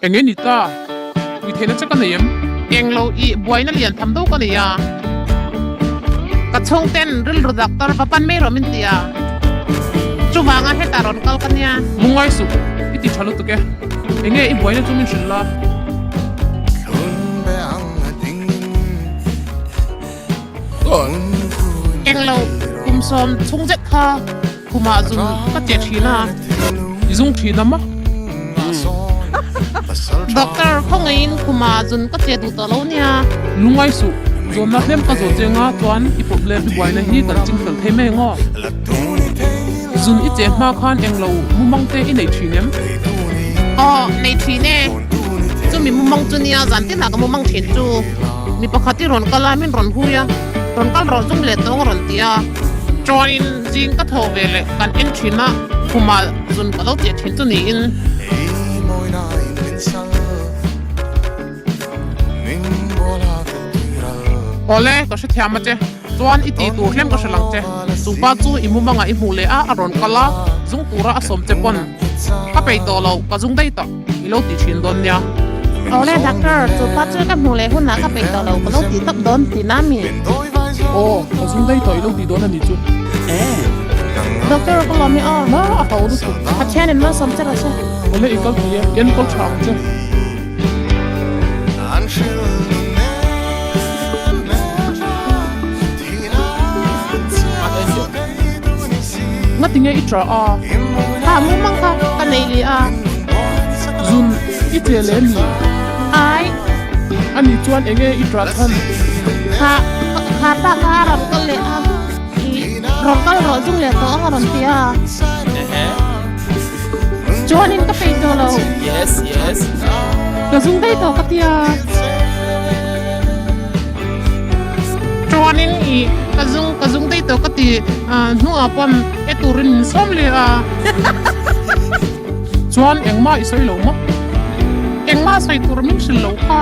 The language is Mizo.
Eng nge ni ta? Pui theihna che ka nei em? Eng lo i buaina lian tham deuh ka nei a. Ka chhungten rilru doctor va pan mai rawh min ti a. Chuvanga hetah rawn kal ka nia. Lungngai suh, i ti tha lutuk e. Eng nge i buaina chu min hrilh la? Eng lo kum sawm chhung zet kha khumah zun ka che thin a. I zung thin a maw? Doctor, khawngaihin khumah zun ka che duh tawh lo nia. Lungngai suh, zawnna hlem ka zawh che nga chuan i problem i buaina hi kan ching fel thei mai angaw? Zun i che hma khan eng lo mumang te i nei thin em? Aw, nei thin e. Chumi mumang chu nia zan tinah ka mumang thin chu. Mi pakhat i rawn kal a, min rawn hui a, rawn kal rawh zung leh tawng a rawn ti a. Chuanin zing ka tho ve leh kan en thin a, khumah zun ka lo teh thin chu niin. Awle, ka hrethiam a che. Chuan i tih tur hlem ka hre lang che. Chupa chu i mumangah i hmuh leh a, a rawn kal a, zung tura a sawm che pawn ka peih tawh lo, ka zung daih tawh i lo ti thin dawn nia. Awle doctor, chupa chu ka hmuh leh hunah ka peih tawh lo, ka lo ti tawp dawn tihna mi? Aw, ka zung daih tawh i lo ti dawn a ni chu. Doctor, ka lawm i aw. Na, a ho lutuk. Pathianin malsawm che rawh se. Awle i kal thei e, enkawl tha ang che. Ngatinge i tah a? Ha mumang kha ka nei leh a. Zun i che leh mi? Ai. Ani chuan enge i tah chhan? Kha kha pa kha a rawn kal leh a. I rawn kal rawh zung leh tawh ang a rawn ti a. Chuanin ka peih tawh lo. Yes, yes. Ka zung daih tawh ka tia. Chuanin i ka zung ka zung daih tawh ka ti hnuah pawn e turin min sawm leh a. Chuan engmah i sawi lo maw? Engmah sawi tur min hrilh lo kha.